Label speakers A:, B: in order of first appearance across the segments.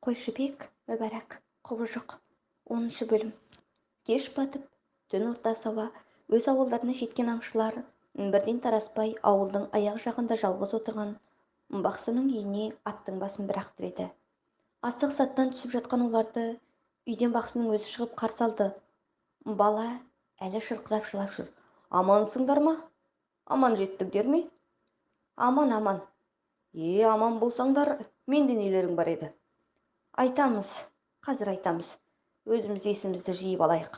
A: Қойшыбек Мүбәрак, Құбыжық, 10 бөлім. Кеш батып, түн ортасы ауа өз ауылдарына жеткен аңшылар бірден тараспай ауылдың аяқ жағында жалғыз отырған бақсының үйіне аттың басын бір-ақ тіреді. Асық саттан түсіп жатқан оларды үйден бақсының өзі шығып қарсы алды. Бала әлі шырқырап жылап жүр. Амансыңдар ма? Аман жеттіңдер ме? Аман, аман. Е, аман болсаңдар, менде нелерің бар еді? Айтамыз, қазір айтамыз. Өзіміз есімізді жиып алайық.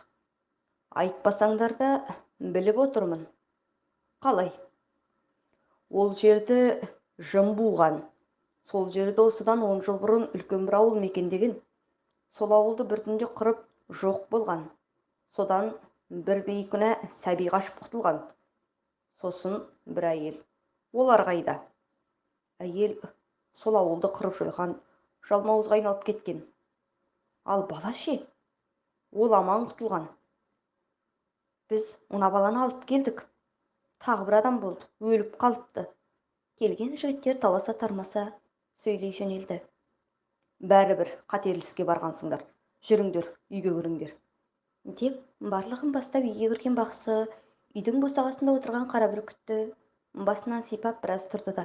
A: Айтпасаңдар да біліп отырмын. Қалай? Ол жерді жын буған. Сол жерді осыдан 10 жыл бұрын үлкен бір ауыл мекендеген. Сол ауылды бір түнде қырып жоқ болған. Содан бір бейкүнә сәби қашып құтылған. Сосын бір әйел. Олар қайда? Әйел сол ауылды қырып жойған, жалмауызға айналып кеткен. Ал бала ше? Ол аман құтылған. Біз мына баланы алып келдік. Тағы бір адам болды, өліп қалыпты. Келген жігіттер таласа тармаса сөйлей жөнелді. Бәрібір қатерлі іске барғансыңдар. Жүріңдер, үйге кіріңдер. Деп барлығын бастап үйге кірген бақсы үйдің босағасында отырған қара бүркітті басынан сипап біраз тұрды да,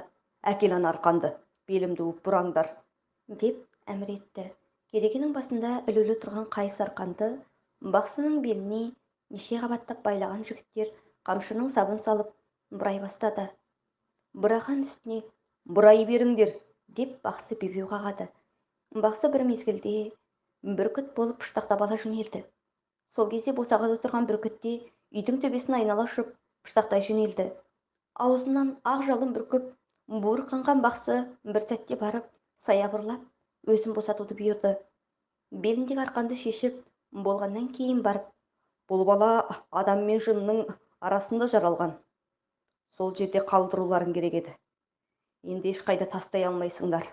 A: әкел ана арқанды, белімді уып бұраңдар, деп әмір етті. Керегенің басында ілулі тұрған қайыс арқанды бақсының беліне неше қабаттап байлаған жігіттер қамшының сабын салып бұрай бастады. Бұраған үстіне бұрай беріңдер, деп бақсы бебеу қағады. Бақсы бір мезгілде бүркіт болып пыштақтап ала жөнелді. Сол кезде босағада отырған бүркіт те үйдің төбесін айнала ұшып пыштақтай жөнелді. Аузынан ақ жалын бүркіп буырқанған бақсы бір сәтте барып саябырлап өзін босатуды бұйырды. Беліндегі арқанды шешіп болғаннан кейін барып, бұл бала адам мен жынның арасында жаралған. Сол жерде қалдыруларың керек еді. Енді ешқайда тастай алмайсыңдар.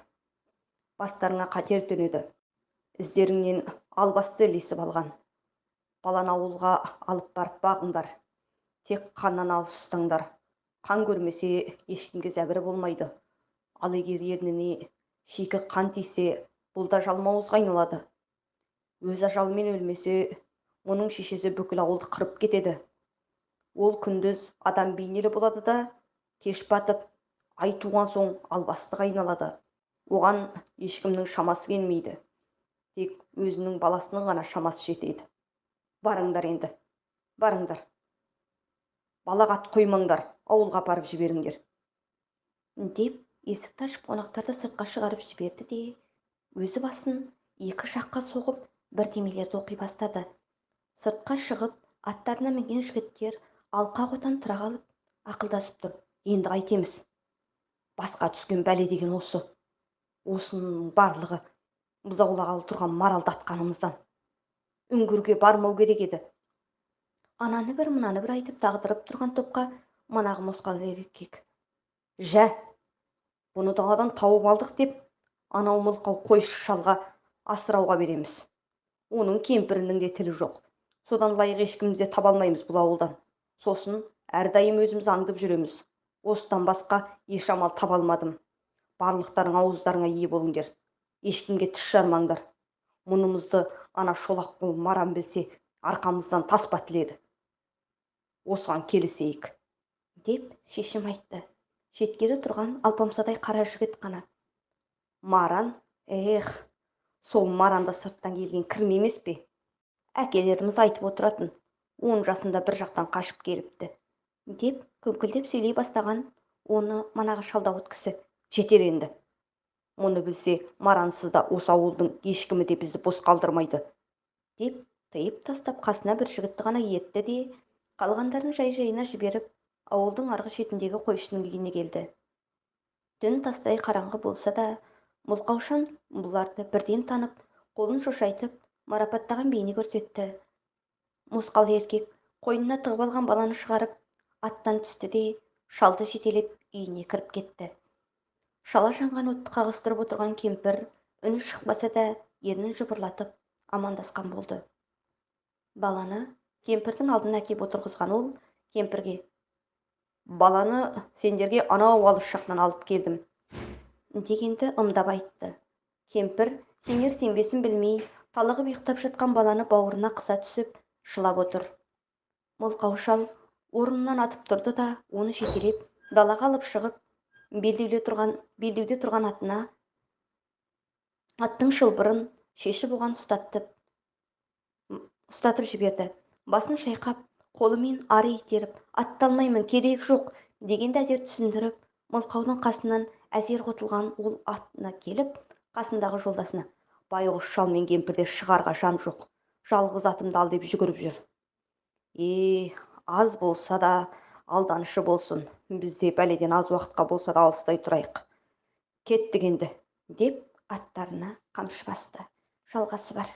A: Бастарыңа қатер төнеді. Іздеріңнен албасты ілесіп алған. Баланы ауылға алып барып бағыңдар. Тек қаннан алыс ұстаңдар. Қан көрмесе ешкімге зәбірі болмайды. Ал егер ерніне шикі қан тисе, бұл да жалмауызға айналады. Өз ажалымен өлмесе, оның шешесі бүкіл ауылды қырып кетеді. Ол күндіз адам бейнелі болады да, кеш батып, ай туған соң албастыға айналады. Оған ешкімнің шамасы келмейді. Тек өзінің баласының ғана шамасы жетеді. Барыңдар енді, барыңдар. Балағат қоймаңдар, ауылға апарып жіберіңдер. Деп есікті ашып қонақтарды сыртқа шығарып жіберді де, өзі басын екі жаққа соғып бірдемелерді оқи бастады. Сыртқа шығып, аттарына мінген жігіттер алқа қотан тұра қалып, ақылдасып тұр. Енді қайтеміз? Басқа түскен бәле деген осы. Осының барлығы бұзаулағалы тұрған маралды атқанымыздан. Үңгірге бармау керек еді. Ананы бір, мынаны бір айтып тағдырып тұрған топқа манағы мосқал еркек. Жә, бұны даладан тауып алдық деп, анау мылқау қойшы шалға асырауға береміз. Оның кемпірінің де тілі жоқ. Содан лайық ешкімді де таба алмаймыз бұл ауылдан. Сосын әрдайым өзіміз аңдып жүреміз. Осыдан басқа еш амал таба алмадым. Барлықтарың ауыздарыңа ие болыңдар. Ешкімге тіс жармаңдар. Мұнымызды ана шолақ қол маран білсе, арқамыздан таспа тіледі. Осыған келісейік, деп шешім айтты. Шеткері тұрған алпамсадай қара жігіт қана. Маран, эх, сол маранда сырттан келген кірме емес пе? Әкелеріміз айтып отыратын, 10 жасында бір жақтан қашып келіпті, деп күңкілдеп сөйлей бастаған оны манағы шалдауыт кісі. Жетер енді. Мұны білсе, марансыз да осы ауылдың ешкімі де бізді бос қалдырмайды, деп тыйып тастап қасына бір жігітті ғана ертті де, қалғандарын жай-жайына жіберіп, ауылдың арғы шетіндегі қойшының үйіне келді. Түн тастай қараңғы болса да, Мылқаушан бұларды бірден танып, қолын шошайтып, марапаттаған бейне көрсетті. Мосқал еркек қойнына тығып алған баланы шығарып, аттан түсті де, шалды жетелеп үйіне кіріп кетті. Шала жанған отты қағыстырып отырған кемпір үні шықпаса да ернін жыбырлатып амандасқан болды. Баланы кемпірдің алдына әкеп отырғызған ол кемпірге: баланы сендерге анау алыс жақтан алып келдім, дегенді ымдап айтты. Кемпір Сенер сенбесін білмей, талығып ұйықтап жатқан баланы бауырына қыса түсіп, жылап отыр. Мылқау шал орнынан атып тұрды да, оны жетелеп, далаға алып шығып, белдеуде тұрған атына аттың шылбырын шешіп оған ұстатып жіберді. Басын шайқап, қолымен ары итеріп, атталмаймын, керек жоқ дегенді әзер түсіндіріп, мылқаудың қасынан әзер құтылған ол атына келіп, қасындағы жолдасына: "Байғұс шал мен кемпірде шығарға жан жоқ, жалғыз атымды ал деп жүгіріп жүр. Е, аз болса да алданышы болсын, біз де бәледен аз уақытқа болса да алыстай тұрайық. Кеттік енді", – деп аттарына қамшы басты. Жалғасы бар.